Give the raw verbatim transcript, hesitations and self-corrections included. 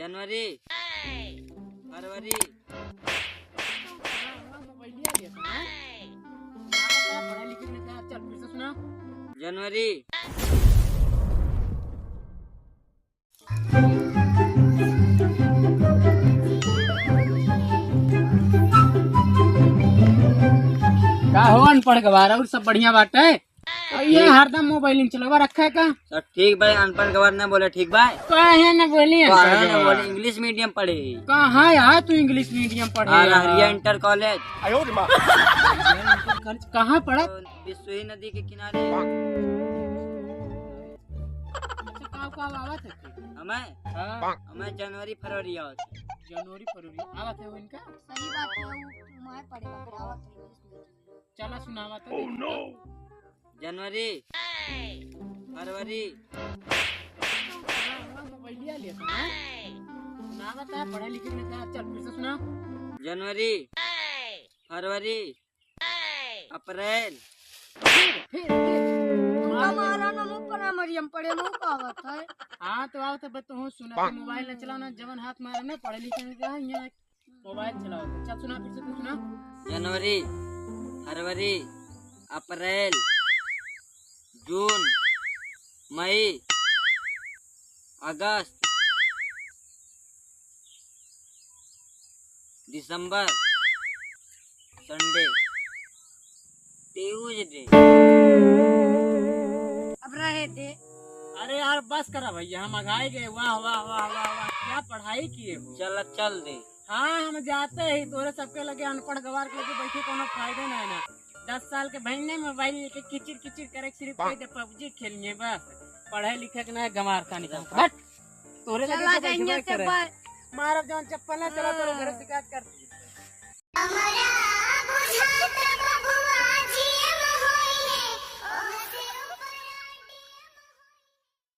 जनवरी, फरवरी। पढ़ा लिखे में का? चल, फिर से सुना। जनवरी। का हो अनपढ़ गवार, और सब बढ़िया बाटे? और ये हरदम मोबाइल चलावा रखा है का? तो ठीक भाई, अनपढ़ गवार ना बोले, ठीक भाई? काहे ना बोली तो अनपढ़ ना गवार? बोले, इंग्लिश मीडियम पढ़े। कहाँ यार तू इंग्लिश मीडियम पढ़े हाँ, यार? रहरिया इंटर कॉलेज। कहाँ पढ़ा? तो बिस्सोई नदी के किनारे। अच्छा, का, का आवत है? हमें? हाँ। हमें जनवरी फरवरी आवत है। जनवरी फरवरी आवत है वो इनका? सही बात है, वो माय पढ़े बा, आवत है इंग्लिश मीडियम। चला सुनावा तो। Oh, no। जनवरी, फरवरी। मोबाइलिया लिया था, हाँ? सुनावा था, पढ़े लिखे में का? चल, फिर से सुना। जनवरी, फरवरी, अप्रैल। फिर, फिर, फिर। उनका मारा ना मुँह पर हमारी हम पढ़े मुँह का आवत है। हाँ, तो आवत है, बस तो हूँ सुना, तो मोबाइल न चलाओ ना, जवन हाथ मारे ना, पढ़े लिखे में का, यहाँ मोबाइल चलाओ। चल सुना, फिर से तू सुना। जनवरी, फरवरी, अप्रैल, जून, मई, अगस्त, दिसंबर, संडे, ट्यूजडे। अब रहे दे। अरे यार, बस करा भैया, हम अघाई गए। वाह, वाह, वाह, वाह, वाह, क्या पढ़ाई किए हो। चल, अब चल दे। हाँ, हम जाते ही तोरे सबके लगे अनपढ़ गवार के लगे बैठे कोनो फायदा ना है ना। दस साल के बहन ने मोबाइल लेके किचिर किचिर करे, सिर्फ कह दे पबजी खेलिए बस। पढ़े लिखे के ना गंवार तानी का। हट। तोरे लगे चला तो जाएंगे बैठबे करे। चप्पल। मारब जवन चप्पल ना चला, तोरे घर शिकायत कर।